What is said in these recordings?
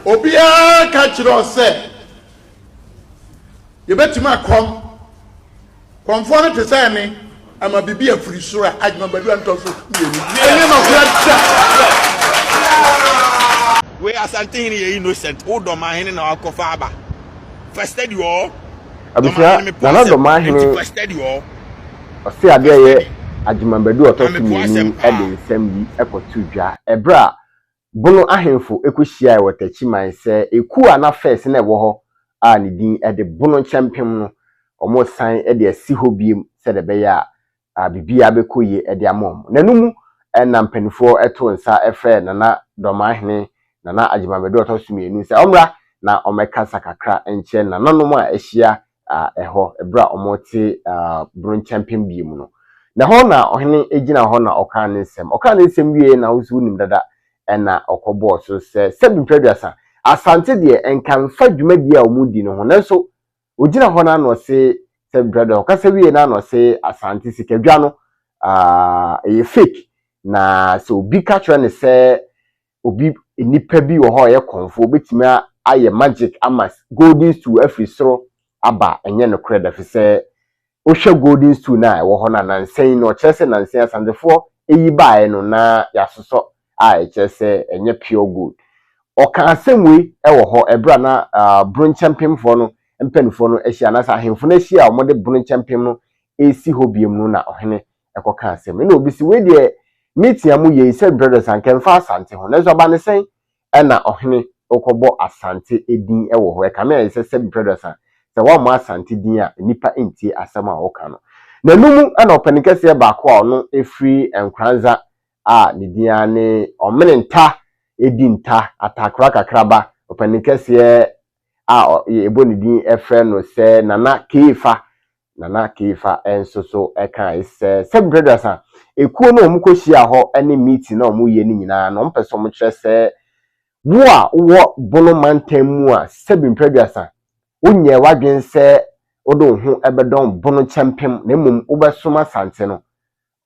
Obiara ka kyerɛ wo sɛ yɛbɛtumi akɔm. Kɔmfoɔ no te sɛ ɛne ama biribi afiri soro a adwuma badu antɔ so mmienu. Ɛnyɛ nɔkorɛ da. Wei Asantehene yɛ innocent wo Dɔmahene na wakɔfa aba fa steady ɔɔ Abusua, Dɔmahene mepo Nana asɛm Dɔmahene nti fa steady ɔɔ ɔse fa adeɛ yɛ steady Agyemang-Badu a ɔtɔ na so mepo mmienu asɛm yi paa. de nsɛm yi kɔtoo dwa ɛberɛ a Bono ahemfo kɔhyiae wɔ Takyiman sɛ ekuo a na fɛs na ɛwɔ hɔ a ne din de Bono Nkyɛmpem no, wɔresan de asi hɔ bio sɛdeɛ ɛbɛyɛ a biribiara bɛkɔ yie de ama wɔn. Na ɛno mu na mpanimfoɔ too nsa frɛɛ Nana Dɔmahene Nana Agyemang Badu a ɔtɔ so mmienu sɛ ɔmmra na ɔmmɛkasa kakra nkyerɛ nananom a ahyia ɛhɔ berɛ a wɔte Bono Nkyɛmpem bie mu no. Na ɛhɔ na ɔhene gyina hɔ na ɔkaa ne nsɛm. Ɔkaa ne nsɛm wieeɛ na wo nso wonim dada ɛna ɔkɔbɔɔ so sɛ sɛbi mprɛduasa Asante deɛ nka mfa dwumadie a wɔdi no ho nanso ogyina hɔ no ano ɔse sɛbi mprɛduasa ɔkasa wie no ano ɔse Asante sikadwa no ɛyɛ fake na sɛ obi ka kyerɛ ne sɛ obi nipa bi wɔ hɔ a ɔyɛ kɔnfo obetumi ayɛ magic ama golden stool afiri soro aba ɛnyɛ nokorɛ da fi sɛ wohwɛ golden stool no a ɛwɔ hɔ no a nansa yi no ɔkyerɛ sɛ nansa yi Asantefoɔ eyi baeɛ no na yɛasosɔ a ɛkyerɛ sɛ ɛnyɛ pure gold. Ɔka asɛm wei ɛwɔ hɔ ɛberɛ a na Bono Nkyɛmpemfoɔ no mpanimfoɔ no ahyia anaasɛ ahemfo no ahyia a wɔde Bono Nkyɛmpem no esi hɔ biom no na ɔhene ɛkɔka asɛm ɛna obi si wei deɛ meeting a moyɛ yi sɛ brothers anka mfa Asante ho nanso aba ne sɛn ɛna ɔhene wokɔbɔ Asante edin ɛwɔ hɔ ɛkame ayɛ sɛ sɛbi brothers a sɛ wɔammɔ Asante din a nnipa ntie asɛm a wɔka no. Na ɛno mu ɛna ɔpanin kɛseɛ baako a ɔno efiri Nkoranza a ne din ara ne Ɔmene Nta edi nta atakora kakraba ɔpanin kɛseɛ a yɛbɔ ne din ɛfrɛ no sɛ Nana Keefa. Nana Keefa nso so ɛka sɛ sɛbi brothers a ekuo no a wɔn kɔhyia hɔ ne meeting na wɔn yɛ no nyinaa no wɔn pɛ sɛ wɔn kyerɛ sɛ wo a wowɔ Bono mantam mu a sɛbi mprɛduasa wonyɛ w'adwene sɛ wode wo ho bɛdɔn Bono Kyɛmpem na mmom wobɛsom Asante no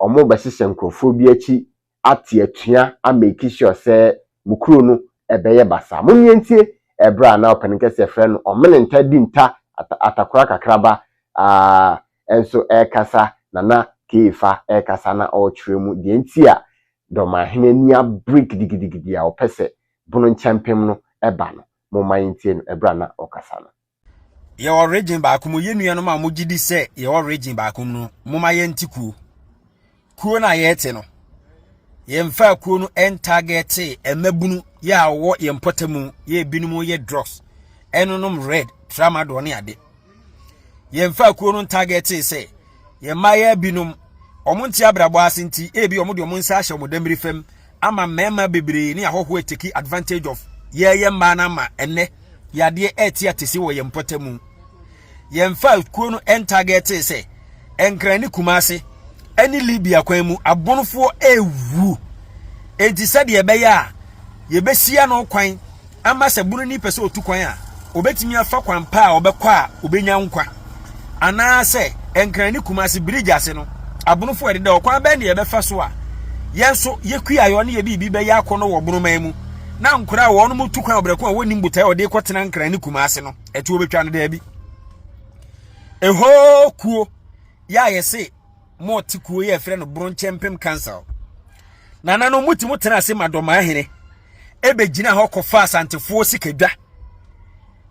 wɔn bɛhyehyɛ nkurɔfoɔ bi akyi ate atua amake sure sɛ mo kuro no ɛbɛyɛ basaa. Mo ntie ɛberɛ a na ɔpanin kɛseɛ frɛ no Ɔmene Nta di nta atakora kakraba aa nso ɛrekasa Nana Keefa ɛrekasa na ɔrekyerɛ mu deɛ nti a Dɔmahene ani abere gidigidigidi a ɔpɛ sɛ Bono Nkyɛmpem no ɛba no. Momma yɛntie no ɛberɛ a na ɔkasa no. Yɛwɔ region baako mu yɛn nuanom a mogye di sɛ yɛwɔ region baako mu no moma yɛnte kuo kuo no a yɛte no yɛmfa kuo no ɛntarget mmabunu yɛ a wɔwɔ yɛn mpɔta mu yɛ ebinom yɛ drugs ɛnonom red tramadol ne ade yɛmfa kuo no ntarget sɛ yɛn mmayewa binom ɔmo nte abrabɔ ase nti ebi ɔmo de ɔmo nsa ahyɛ ɔmo dɛmiri fam ama mmarima bebree ne ahɔhoɔ take advantage of yɛyɛ mmaa no ama ɛnɛ yadeɛ ɛte atese wɔ yɛn mpɔta mu yɛmfa kuo no ɛntarget sɛ Nkran ne Kumase ɛne Libya kwan mu abonofoɔ ɛwu enti sɛdeɛ ɛbɛyɛ a yɛbɛsia no kwan ama sɛ bononi pɛ sɛ ɔtu kwan a obɛtumi afa kwan pa a ɔbɛkɔ a obɛnya nkwa anaasɛ Nkran ne Kumase bridge ase no abonofoɔ ɛdeda ɔkwan bɛn ne yɛbɛfa so a yɛn nso yɛkuayɔ ne yɛ biribi bɛyɛ akɔ no wɔ bonoman mu na nkora a wɔn mu tu kwan ɔbrɛko a wɔnim botae a wɔde kɔtena Nkran ne Kumase no ɛtuo bɛtwa no daabi ɛhɔ kuo yɛ a yɛse mɔɔte kuo yɛ ɛfrɛ no Bono Nkyɛmpem Council nananom muti mo tena ase ma Dɔmaahene ɛbɛgyina hɔ kɔfa Asantefoɔ sikadwa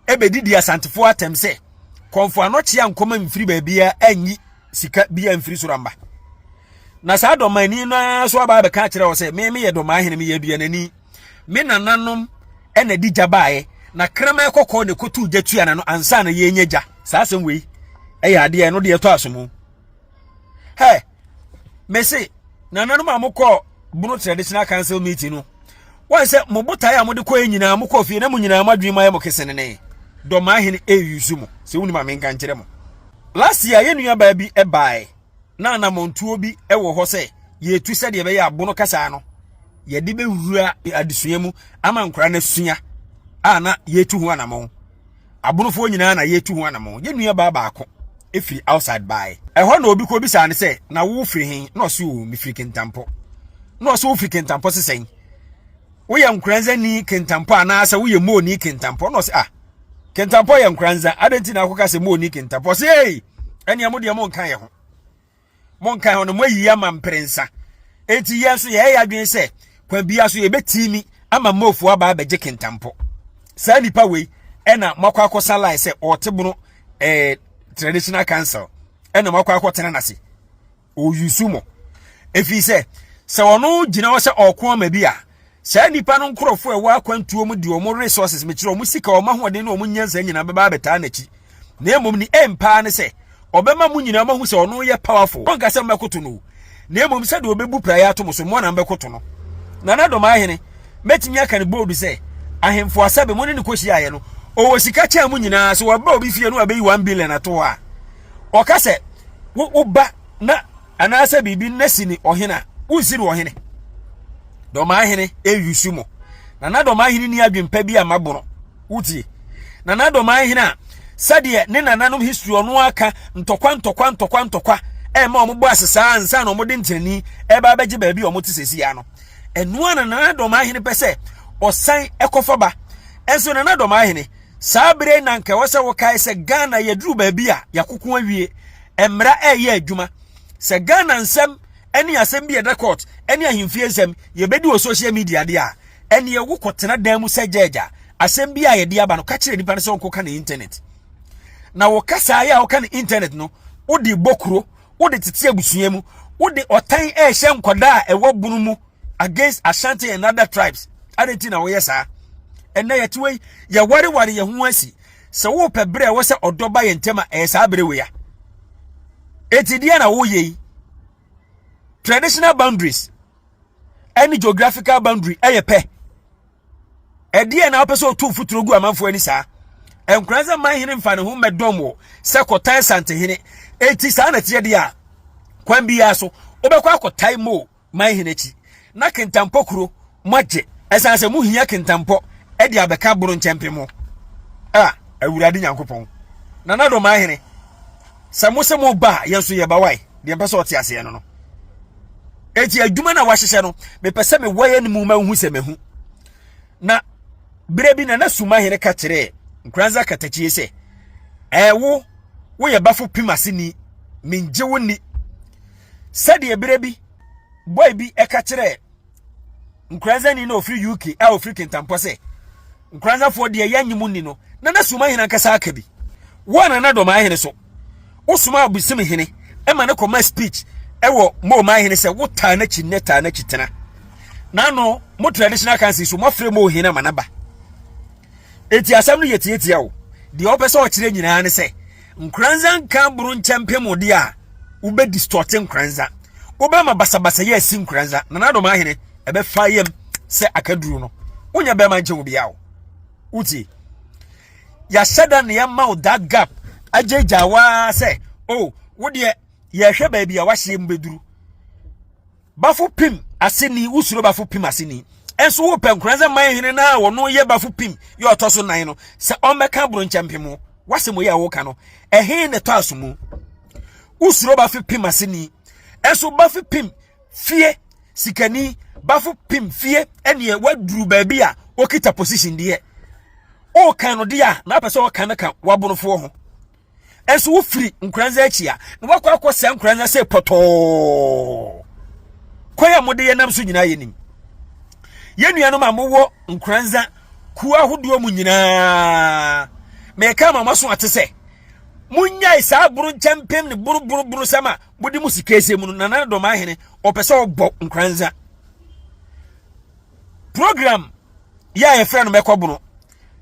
ɛbɛdidi Asantefoɔ atɛm sɛ kɔnfo anɔkye a nkɔma mfiri baabia anyi sika bia mfiri soro amba na saa dɔmani no ara so aba abɛka akyerɛ wɔ sɛ me meyɛ Dɔmaahene meyɛ aduanani me nananom ɛna di gya baeɛ na kraman kɔkɔɔ na ɛkɔtuu gya tua na no ansa na yɛnya gya. Saa asɛm wei ɛyɛ adeɛ ɛno deɛ ɛtɔ aso hɛ mese nananom a mokɔɔ Bono Traditional Council meeting no wɔn sɛ mo botaeɛ a mode kɔɛ nyinaa mokɔɔ fie na mo nyinaa mo adwene mu ayɛ mo kesenene Dɔmaahene ɛyusu mo sɛ wonim a menka nkyerɛ mo. Last year yɛn nua baa bi ɛbaeɛ na anammɔntuo bi ɛwɔ hɔ sɛ yɛtu sɛdeɛ ɛbɛyɛ abono kasa no yɛde bɛwura adesua mu ama nkwaraa no asua a na yɛtu ho anammɔn abonofoɔ nyinaa na yɛtu ho anammɔn. Yɛn nua baa baako ɛfiri outside baeɛ ɛhɔ na obi kɔ bisa ne sɛ na wo firi he na ɔse o mefiri Kentampɔ na ɔse wo firi Kentampɔ sesɛn. Woyɛ Nkoranzani Kintampɔ anaasɛ woyɛ Mooni Kintampɔ? Na ɔsɛ ah, Kintampɔ yɛ Nkoranza, adɛn nti na akɔka sɛ Mooni Kintampɔ? Ɔsɛ ei, ɛneɛ mo deɛ monka yɛ ho. Monka ho no moayi ama mprɛnsa. Enti yɛn nso yɛyɛ adwene sɛ kwan biara so yɛbɛtumi ama Mofoɔ aba abɛgye Kintampɔ. Saa nipa wei ɛna moakɔ akɔsa line sɛ ɔte bono eh, traditional council ɛna moakɔ akɔtena n'ase. Ɔyusu mo. Ɛfiri sɛ, sɛ ɔno gyina hɔ sɛ ɔko ama bi a, saa nnipa no nkurɔfoɔ a ɛwɔ akwantuo mu de wɔn resources, mekyerɛ wɔn sika, wɔn ahoɔden ne wɔn nyansa nyinaa bɛba abɛtaa n'akyi. Na mmom ne aim paa ne sɛ, ɔbɛma mo nyinaa moahu sɛ ɔno yɛ powerful. Ɔnka sɛ mobɛkoto no o, na mmom sɛdeɛ ɔbɛbu praeɛ ato mo so, mo na mobɛkoto no. Nana Dɔmahene, mɛtumi aka no bold sɛ, ahemfo asabe mo ne no kɔhyiaeɛ no, ɔwɔ sika kyɛn mo nyinaa. Sɛ waba obi fie na wabɛyi 1 billion ato hɔ a, ɔka sɛ wo wo ba na anaasɛ biribi na si ne ɔhene a, wonsi no ɔhene. Dɔmahene ɛyusu mo. Nana Dɔmahene ni adwempa bi a mabono. Wotie? Nana Dɔmahene a sɛdeɛ ne nananom history ɔno aka ntɔkwa ntɔkwa ntɔkwa ntɔkwa ɛma wɔn bɔ ase saa ansa na wɔn de nkyerɛni ɛba abɛgye baabi a wɔn te sɛsi ya no. Ɛno a na Nana Dɔmahene pɛ sɛ ɔsan ɛkɔfa ba. Ɛnso Nana Dɔmahene Saa bere yi na anka ɛwɔ sɛ wokae sɛ Ghana yɛduru baabi a yɛakoko awie, mmara ɛreyɛ adwuma. Sɛ Ghana nsɛm ne asɛm bi a ɛda court ne ahemfie nsɛm yɛbɛdi wɔ social media deɛ a, ɛneɛ wokɔtena dan mu sɛ judge a, asɛm bi a yɛde aba no ka kyerɛ nipa no sɛ ɔnkɔka ne internet. Na wo kasa yɛ a woka ne internet no, wode bɔ kuro, wode tete abusua mu, wode ɔtan ɛrehyɛ nkwadaa a ɛwɔ bunu mu against Ashanti and other tribes. Adɛn nti na woyɛ saa? Ɛnɛ yɛte wei, yɛwareware yɛn ho asi. Sɛ wopɛ berɛ a ɛwɔ sɛ ɔdɔ ba yɛn ntam a, ɛyɛ saa berɛ wei a. Eti deɛ na woyɛ yi, traditional boundaries ɛne geographical boundary ɛyɛ pɛ. Ɛdeɛ na wopɛ sɛ ɔtu mfuturo gu amanfoɔ ani saa? Nkora sɛ man hene mfa ne ho mmɛdɔm wɔ sɛ kɔtan santehene. Eti saa na ɛteɛ deɛ a, kwan biara so wobɛkɔ akɔtae mo man hene akyi na kentampɔ kuro moagye. Ɛsan sɛ mohia kentampɔ de abɛka boro nkyɛmpe mo a Awurade Nyankopɔn. Nana dɔ man hene sɛ mo sɛ mo ba a yɛn nso yɛba wae deɛ mpɛ sɛ ɔte aseɛ no no. Eti adwuma no a wahyehyɛ no mepɛ sɛ mewɔ yɛ no mu ma wohu sɛ mahu. Na berɛ bi Nana Suma hene ka kyerɛɛ Nkoranza Katakyie sɛ ɛwo woyɛ bafo pim aseni mengye wo ni. Sɛdeɛ berɛ bi boy bi ɛka kyerɛɛ Nkoranzani na ofiri UK a ofiri Kintampo sɛ Nkoranzafoɔ deɛ yɛnnye mo nni no, Nana Suma hene ankasa aka bi. Wo a Nana Dɔm ahene so, wosoma Abusim hene ma no kɔma speech ɛwɔ Mo man hene sɛ wotaa n'akyi nnɛ taa n'akyi tena. N'ano mo traditional council so moafrɛ Mo hene ama n'aba. Eti asɛm no yɛ tiatia o. Deɛ ɔpɛ sɛ ɔkyerɛ nyinaa ne sɛ Nkoranza nka boro nkyɛmpem wo deɛ a wobɛ distorte Nkoranza. Wobɛma basabasa yɛ asi Nkoranza. Nana Adom Ahene ɛbɛfa yam sɛ akaduro no. Wonyɛ bɛrima nkyɛn obiara o. Wotie? Yɛahyɛ da na yɛma wo that gap agyagya waa sɛ oh wo deɛ yɛhwɛ baabi a wahyɛ mu bɛduru. Bafo pim aseni, wosuro bafo pim aseni. Ɛnso wopɛ nkora sɛ man hene no a wɔno yɛ bafo pim yɛ ɔtɔ so nan no sɛ ɔmmɛka aboro nkyɛmpem wo. Wasɛm yi a woka no, ɛhe na ɛtɔ aso mu? Wosuro bafo pim aseni. Ɛnso bafo pim fie sikani, bafo pim fie ɛneɛ waduru baabi a okita position deɛ. Woka no deɛ a na apɛ sɛ ɔka no ka wabonofoɔ ho. Nso wofiri Nkoranza akyi a, na wakɔ akɔ sɛ Nkoranza sɛ pɔtɔɔ. Kwan a mode yɛnam so nyinaa yɛnim. Yɛn nuanom a mowɔ Nkoranza kuo ahodoɔ mu nyinaa, meka ama moaso ate sɛ, monyae saa boro nkyɛmpem ne boroboroboro sɛm a mode mo sika ɛsɛ mu no. Nana Dɔmahene ɔpɛ sɛ ɔbɔ Nkoranza. Program yɛ a yɛfrɛ no Mɛkɔ Bono.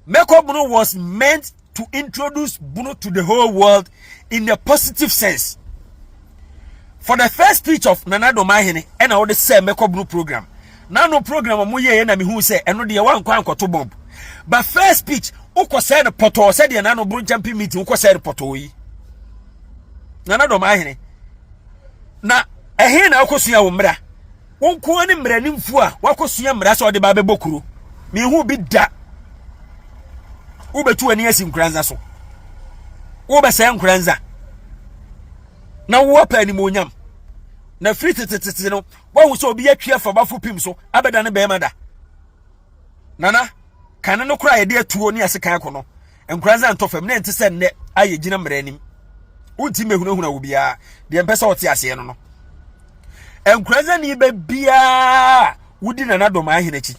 Mɛkɔ Bono was meant to introduce Bono to the whole world in a positive sense. For the first speech of Nana Domahene, ɛna wɔde sɛ Mɛkɔ Bono program. Nano program a wɔyɛɛ na mehu sɛ ɛno deɛ wankɔ ankɔto bomb. But first speech, wokɔ sɛ no pɔtɔɔ sɛdeɛ Nano Bono jumping meeting wokɔ sɛ no pɔtɔɔ yi. Nana Domahene. Na ɛhe na wokɔsua wo mmara? Wo nko ara ne mmaranimfo a wakɔsua mmara sɛ ɔde ba abɛbɔ kuro. Menhu bi da. Wobɛtu w'ani asi nkoranza so. Wobɛsɛe nkoranza. Na wowɔ pɛ animuonyam. Na firi tetetete no, woahu sɛ obi atwi afa bafo pim so abɛda ne bɛrima da. Nana, kane no koraa yɛde atuo ne asekan ko no, nkoranza ntɔ fam na ɛnte sɛ nnɛ a yɛgyina mmara anim. Wonti mmɛhunahuna wo biara. Deɛ mpɛ sɛ ɔte aseɛ no no. Nkoranza ni bɛ biara wodi Nana Dɔm ahene akyi.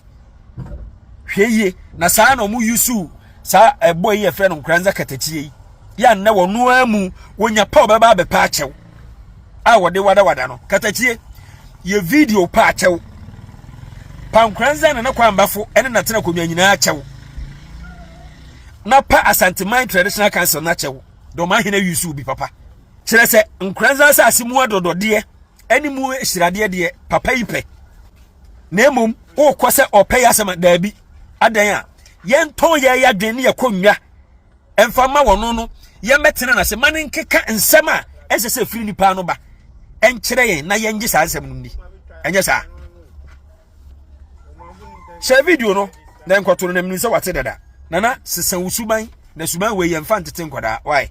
Hwɛ yie na saa na ɔmo yusu saa ɛbɔ yi yɛfrɛ no nkoranza katakyie yi. Yɛ nnɛ wɔn ara mu wɔnya pa ɔbɛba abɛpa akyɛw. a wɔde wadawada no katakyie yɛ video pa akyɛw pankranza na ne kwanbafo ne natena akonnwa nyinaa akyɛw na pa asanteman traditional council no akyɛw dɔm ahene yusu bi papa kyerɛ sɛ nkranza asase mu adɔdɔdeɛ ɛne mu ahyiradeɛ deɛ papa yi pɛ na mmom wokɔ sɛ ɔpɛ yɛ asɛm daabi adan a yɛntɔn yɛ yɛ adwene ne yɛkɔ nnwa ɛmfa mma wɔn no, yɛmmɛtena n'ase ma no nkeka nsɛm a ɛnsɛ sɛ ɛfiri nipa ano ba ɛnkyerɛ yɛn na yɛngye saa nsɛm no nni. Ɛnyɛ saa. Hyɛ video no na nkɔto no na menim sɛ wate dada. Nana sesa wo suban na suban wei yɛmfa ntete nkwadaa. Why?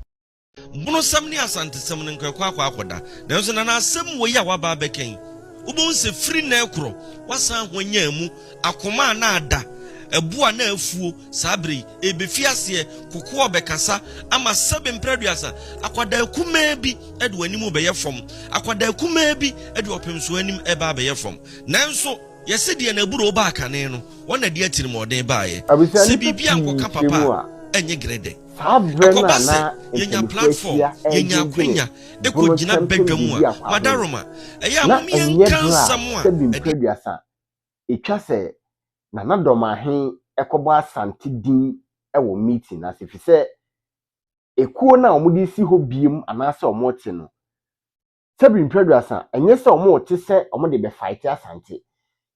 Bonosɛm ne Asantesɛm no nka ɛkɔ akɔ akɔda. Nanso Nana asɛm wei a waba abɛka yi, wobɛhu sɛ firi nnɛ rekorɔ, woasan ahwanyan mu, akoma a na ada, ɛbo a na afuo saa berɛ yi, ɛrebɛfi aseɛ, kokoɔ rebɛkasa ama sɛbe mprɛ aduasa, akwadaa kumaa bi de w'anim rebɛyɛ fam, akwadaa kumaa bi de ɔpemsoɔ anim reba abɛyɛ fam. Nanso yɛse deɛ n'aburoo baa kane no, wɔn na ɛde atirimuɔden baeɛ. Abusua Sɛ nnipa biribi pii ankɔka kyerɛ papa mu a, a, ɛnyɛ gerɛdɛ. saa berɛ no Ɛkɔba a sɛ na yɛnya mpanimfoɔ platform, ahyia yɛnya redwendwene akwanya bono kɔgyina kyɛmpem badwa mu biribi a, akwaho no, Madaroma, ɛyɛ a na mom ɛnyɛ yɛnka berɛ a nsɛm a sɛbi ɛde. mprɛduasa ɛtwa sɛ Nana Dɔmahen kɔbɔ Asante din wɔ meeting no ase efisɛ ekuo no a wɔde resi hɔ biom anaasɛ wɔrete no, Sɛbi mprɛduasa, ɛnyɛ sɛ wɔrete sɛ wɔde bɛfaete Asante.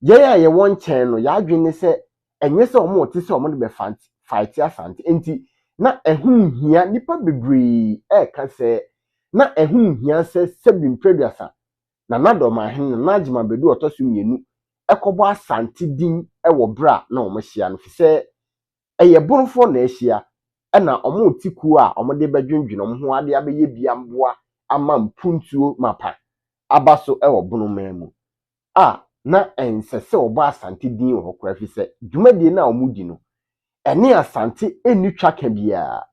Yɛn a yɛwɔ nkyɛn no, yɛn adwene ne sɛ ɛnyɛ sɛ wɔrete sɛ wɔde bɛfaete Asante. Enti na ɛho nhia, nnipa bebree reka sɛ na ɛho nhia sɛ sɛbi mprɛduasa, Nana Dɔmahene Nana Agyemang Badu a ɔtɔ so mmienu kɔbɔ Asante din wɔ berɛ a na wɔahyia no, efisɛ ɛyɛ Bonofoɔ na ahyia na wɔrete kuo a wɔde bɛdwendwene wɔn ho ade abɛyɛ bi amboa ama mpuntuo mapa aba so wɔ Bonoman mu a na ɛnsɛ sɛ wɔbɔ Asante din wɔ hɔ koraa ɛfiri sɛ dwumadie no a wɔredi no ɛne Asante nni twaka biara.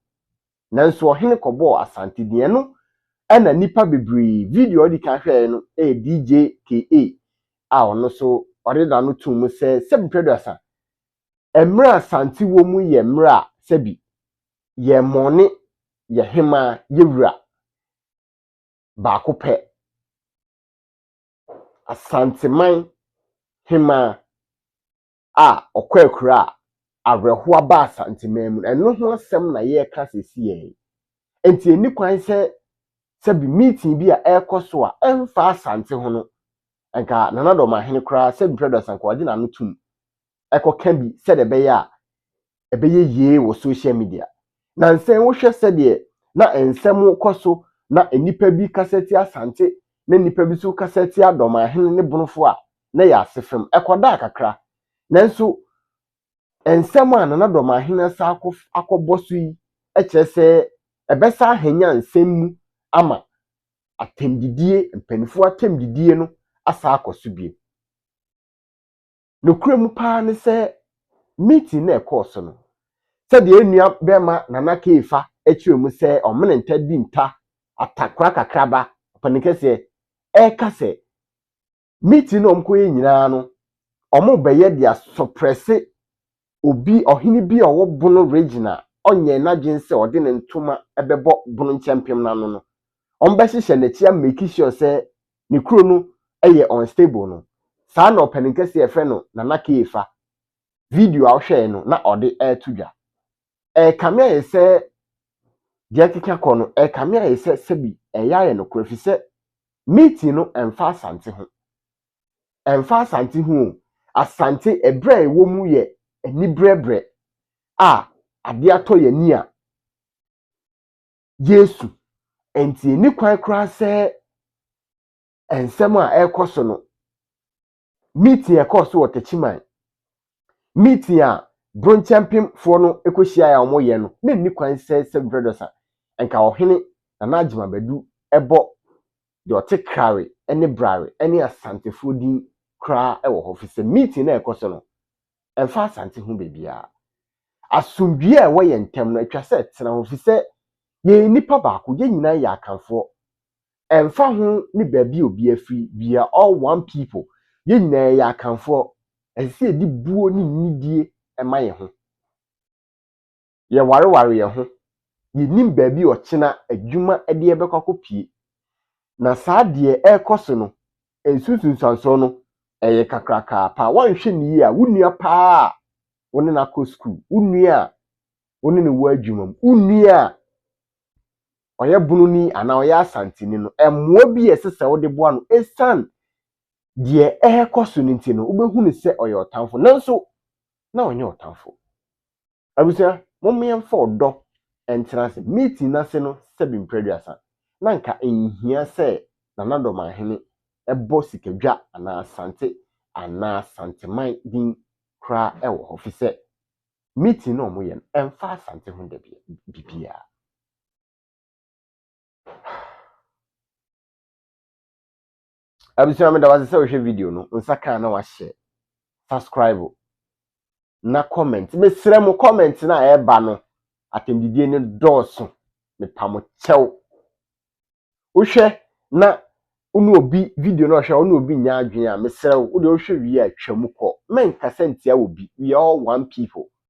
Nanso ɔhene kɔbɔɔ Asante din. Ɛno na nnipa bebree, video a ɔdi kan hwɛeɛ no yɛ DJ KA a ɔno nso ɔde n'ano too mu sɛ sɛbi mprɛduasa Mmerɛ a Asante wɔ mu yɛ mmerɛ a sɛbi yɛ mɔne yɛ hemaa yɛ wura baako pɛ. Asanteman hemaa a ɔkɔ akura a awerɛhoɔ aba Asanteman mu no, ɛno ho asɛm na yɛreka seesei yi. Enti ɛnni kwan sɛ sɛbi meeting bi a ɛrekɔ so a ɛmfa Asante ho no, nka Nana Dɔmahene koraa sɛbi mprɛ aduasa nka wagye n'ano tom ɛkɔka bi sɛdeɛ ɛbɛyɛ a ɛbɛyɛ yie wɔ social media. Nansa yi wohwɛ sɛdeɛ na nsɛm rekɔ so na nnipa bi kasa tia Asante na nnipa bi nso kasa tia Dɔmahene ne Bonofo a, na ɛyɛ ase fam. Ɛkɔdaa kakra. Nanso nsɛm a Nana Dɔmahene asan akɔ akɔbɔ so yi kyerɛ sɛ ɛbɛsan ahanyan nsɛm mu ama atɛmdidie, mpanimfoɔ atɛmdidie no asan akɔ so bio. Nokorɛ mu paa ne sɛ meeting no a ɛkɔɔ so no, sɛdeɛ yɛn nua bɛrima Nana Keifa kyerɛ mu sɛ ɔmene nta di nta, atakora kakraba, ɔpanin kɛseɛ, ɛreka sɛ meeting no a wɔkɔyɛ nyinaa no, wɔrebɛyɛ de asɔprɛse obi, ɔhene bi a ɔwɔ Bono region a ɔnyɛɛ n'adwene sɛ ɔde ne ntoma bɛbɔ Bono nkyɛmpem no ano no, wɔbɛhyehyɛ n'akyi amake sure sɛ ne kuro no yɛ unstable no. Saa na ɔpanin kɛseɛ a yɛfrɛ no Nana Keefa, video a wohwɛeɛ no na ɔde reto dwa. Ɛrekame ayɛ sɛ deɛ ɛkeka kɔ no, ɛrekame ayɛ sɛ sɛbi ɛyɛ ayɛ nokorɛ ɛfiri sɛ meeting no ɛmfa Asante ho. Ɛmfa Asante ho o, Asante ɛberɛ a ɛwɔ mu yɛ anibrɛbrɛ a adeɛ atɔ yɛn ani a yɛresu. Ɛnti ɛnni kwan koraa sɛ nsɛm a ɛrekɔ so no, meeting a ɛkɔɔ so wɔ Techiman, meeting a Bronkyɛmpemfoɔ no kɔhyiaeɛ a wɔyɛ no, na ɛnni kwan sɛ sɛ mprɛduasa nka ɔhene Nana Agyemang Badu bɔ deɛ ɔte Krawe ne Brare ne Asantefoɔ din koraa wɔ hɔ, firi sɛ meeting no a ɛkɔ so no, Ɛmfa Asante ho baabiara. Asomdwie a ɛwɔ yɛn ntam no, atwa sɛ ɛtena hɔ, ɛfiri sɛ yɛyɛ nnipa baako, yɛn nyinaa yɛ Akanfoɔ. Ɛmfa ho ne baabi a obi afiri, we are all one people. Yɛn nyinaa yɛyɛ Akanfoɔ. Ɛsɛ sɛ yɛde buo ne nidie ma yɛn ho. Yɛwareware yɛn ho. Yɛnnim baabi a ɔkyena adwuma de yɛn bɛkɔ akɔpue. Na saa deɛ ɛrekɔ so no, nsu nsunsuansoɔ no, ɛyɛ kakrakaa paa. Woanhwɛ no yie a, wo nua paa a wo ne no akɔ sukuu, wo nua a wo ne no wɔ adwuma mu, wo nua a ɔyɛ bononi anaa ɔyɛ asanteni no, mmoa bi a ɛsɛ sɛ wode boa no ɛsiane deɛ ɛrekɔ so no nti no, wobɛhu no sɛ ɔyɛ ɔtamfo. Nanso, na ɔnyɛ ɔtamfo. Abusua, momma yɛmfa ɔdɔ ntena ase. Meeting no ase no, sɛbi mprɛduasa, na anka ɛnhia sɛ Nana Dɔmahene bɔ Sikadwa anaa Asante anaa Asanteman din koraa wɔ hɔ, fisɛ meeting no a wɔyɛ no, ɛmfa Asante ho da bibiara. Abusua meda wase sɛ wohwɛ video no, nsa kaa na wahyɛ, subscribe na comment. Mesrɛ mo comment na ɛreba no, atɛmdidie no dɔɔso, mepa mo kyɛw. Wohwɛ na wo ne obi video na ɔhwɛ wo ne obi nya adwene a, mesrɛ wo, wode wohwɛ wie a twa mu kɔ. Mɛnkasa ntia obi. We are all one people.